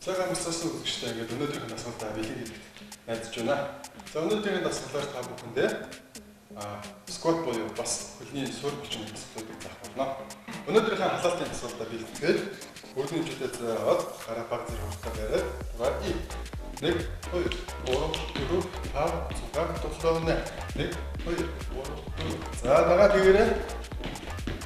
Цагаан мөсөөсөн үзэгчтэй ингээд өнөөдрийн дасгалаа бэлэг хийхэд найдаж байна. За өнөөдрийн дасгалаар та бүхэндээ сквот буюу бас хөлний суурь булчин дасгалуудыг заах болно. Өнөөдрийнхээ халаалтын дасгалаа бэлтгээд өргөний хэмжээтэй заагаад гараа баг зэрэг хурдтай бариад 1 2 3 4 5 6 7 8 1 2 3 4. За дагаа тэгээрэй.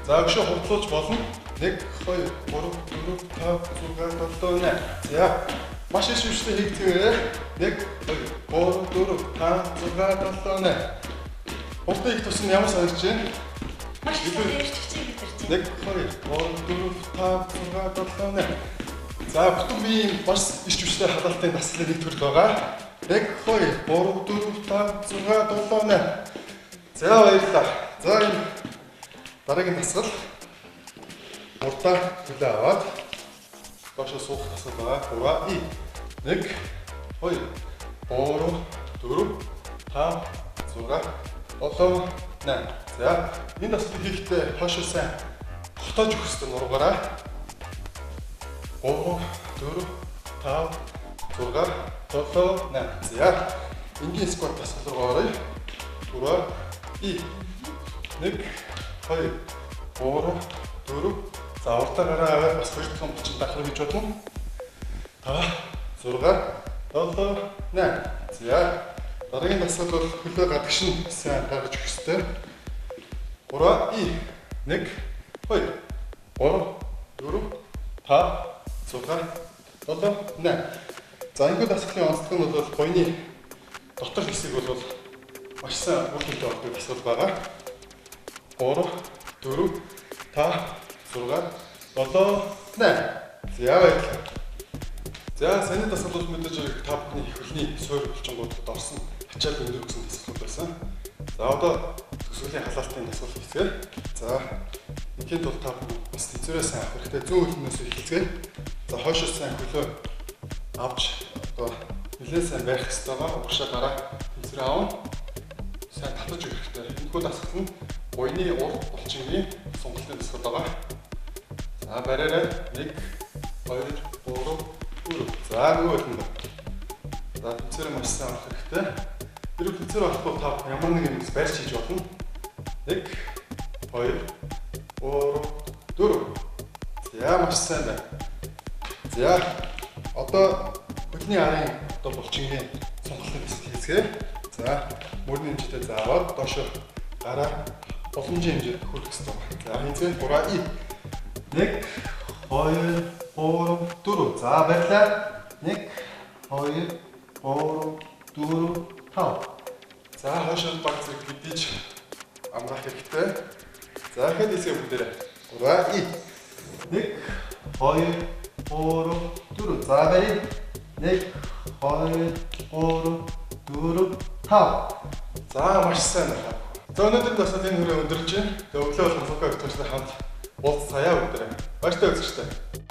За өшөө хурдлуулж болно. 1 2 3 4 5 6 7 8. За маш их шүвштэй хийгдгээр 1 2 3 4 5 6 7 8. Хурдан их тусам ямар санагдаж байна? Маш их эрч хүчийг мэдэрч байна. 1 2 3 4 5 6 7 8. За бүтэн биеийн маш эрч хүчтэй халаалтын дасгалын нэг төрөл байгаа. 1 2 3 4 5 6 7 8. За баярлалаа. За энэ дараагийн дасгал урдаа хөлөө аваад доошоо суух дасгал байгаа. 3 1 2 3 4 5 6 7 8. За энэ дасгалыг хийхдээ хойшоо сайн хотоож өгөх ёстой нуруугаараа. 3 4 5 6 7 8. За энгийн сквот дасгал руу оръё. 3 1 2 3 4. За урдаа гараа аваад бас хоёр дахь булчин дахрах гэж бодно. 5 6 7 8. За дараагийн дасгал бол хөлөө гадагш нь сайн гаргаж өгөх ёстой. 3 1 2 3 4 5 6 7 8. За энэхүү дасгалын онцлог нь бол буйны дотор хэсэг бол маш сайн үр дүнтэй ордог дасгал байгаа. 3 4 5 6 7 8. За баярлалаа. За саний дасгал бол мэдээж хэрэг та бүхний хөлний суурь булчингуудад орсон ачаал өндөр өгсөн дасгалууд байсан. За одоо төгсгөлийн халаалтын дасгал хийцгээе. За эхийн тулд та бүхэн бас тэнцвэрээ сайн авах хэрэгтэй. Зүүн хөлнөөс эхэлцгээе. За хойшоо сайн хөлөө авч одоо нэлээд сайн барих хэрэгтэй байгаа. Урагшаа гараа тэнцвэрээ авна. Сайн татаж өгөх хэрэгтэй. Энэхүү дасгал нь буйны урд булчингийн сонголтын дасгал байгаа. За бариарай 1 2 3 4. За нөгөө хөлөнд. За тэнцвэрээ маш сайн авах хэрэгтэй. Хэрвээ тэнцвэр авахгүй та ямар нэг юмс барьж хийж болно. 1 2 3 4. За маш сайн байна. За одоо хөлний арын одоо булчингийн сонголтын дасгал хийцгээе. За мөрний хэмжээтэй зааваад доошо гараа боломжийн хэмжээд хөрөх ёстой байна. За хийцгээе. 3 1 2 3 4. За баярлалаа. 1 2 3 4 5. За хойшоо баг зэрэг гэдэж амгаах хэрэгтэй. За ихэд хэсгээ бүгдээрээ. 3 1 2 3 4. За барь. 1 2 3 4 5. За маш сайн байна. За өнөөдрийн дасгал энэ хүрээ өндөрлөж байна. Тэгээ өглөө болгон Лука Виктортай хамт уулзцаая бүгдээрээ. Баяртай үзэгчдээ.